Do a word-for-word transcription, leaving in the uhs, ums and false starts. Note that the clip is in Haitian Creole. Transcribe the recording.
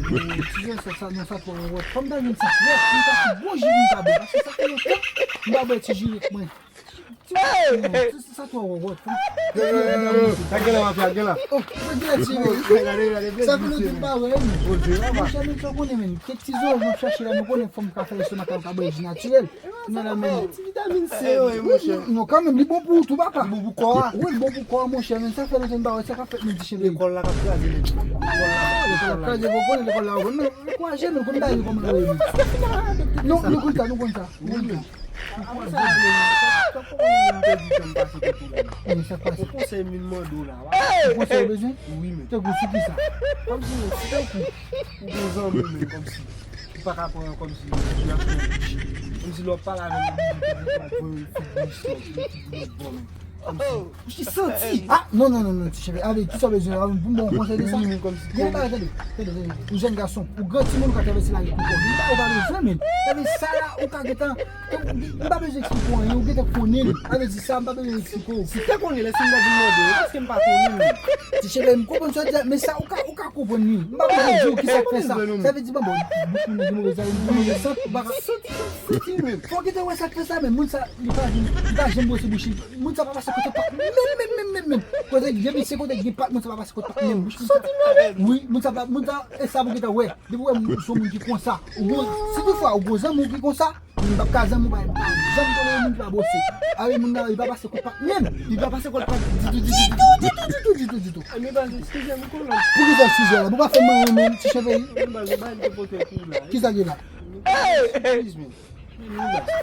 Ti jan sa, sa, non, sa twò wòwòt. Fò m ta jwenn ti jwèt, m ta fè bon ji pou m ta bwè. Paske sa fè lontan m pa bwè ti ji ak mwen. Ti jan, non, sa, sa twò wòwòt. Fò m Yo, yo, yo, yo, yo. Sa gen la, mafya, gen la. Oh, mwen gen la, ti jan. Sa fè lontan m pa wè, men. Monchè, men, sa w konnen, men. Kèk ti zoranj m ap chache la, nou konnen fò m ka fè lestomak la, m ka bwè ji natirèl. Kounye a la, men. Ti vitamin C yo, wi, monchè. Non, kanmenm, li bon pou ou tou, papa. Li bon pou kò a. Wi, li bon pou kò a, monchè, men sa fè lontan m pa wè sa k ap fèt, men, ti cheve. Lekòl la k ap kraze nèg. Lekòl la k ap kraze, ou konnen lekòl la, ou konnen, men, ankouraje, men, konn bagay yo kòman yo ye, men. Non, nou konn sa, nou konn sa. Nou konn sa. Apre sa, men, sa, sa, kòman moun pèdi tan m pase kote w la, men? Men sa k pase? Yon konsèy m vin mande w la, wa. Yon konsèy ou bezwen? Wi, men. Tankou sou ki sa? Kòmsi, men, si tankou, ou gen zanmi, men, kòmsi. Ou pa ka pran kòmsi relasyon bouch. Kòmsi lè w ap pale avè l, ou oblije fè yon figi bouch, yon figi bò, men. Kòmsi. Ou santi. Ah, non, non, non, non, ti cheve. Ale, kisa w bezwen? Ah, pou m ba w konsèy de sa? Wi, men kòmsi. Gen bagay, tande, tande, tande. Ou jèn gason, ou gran timoun ou ka travèse lari pou kò w. Gen bagay ou pa bezwen, men. Tande sa la, ou ka gentan, m pa bezwen eksplike w anyen, ou gentan konnen l. Sa vle di sa, m pa bezwen eksplike w. Si te konnen lè si m ta vin mande w, paske m pa konnen l. Ti cheve, m konprann sa w di a, men sa, ou ka, ou ka konprann li. M pa bezwen di w ki sa k fè sa. Sa vle di, bon, bon, bouch moun nan gen move zayè, li gen move sant, ou pa ka santi, santi, men. Fò w gentan wè sa k fè sa, men moun sa, li pa janm, li pa janm bwose bouch li. Moun sa pa pase kote pat, menm, menm, menm, menm, menm. Kote, depi se kote gen pat, moun sa pa pase kote pat, menm. Bouch moun sa, wi, moun sa pa, moun sa, e sa pou gentan wè. Depi w wè moun, se yon moun ki konsa. Ou gon, si toutfwa, ou gon zanmi w ki konsa, m p ap ka zanmi w pa, m pa janm tolere moun ki pa bwose. Awe, moun nan, li pa pase kote pat, menm. Li pa pase kote pat ditou, ditou, ditou, ditou, ditou, ditou, ditou, ditou. Anmye baz, eskize m, kolon. Poukisa eskize la? Pou pa fè m anyen, menm, ti cheve. Anmye baz, ou bay m te pote pou la. Kisa ki la? Eskize m. Anmye baz.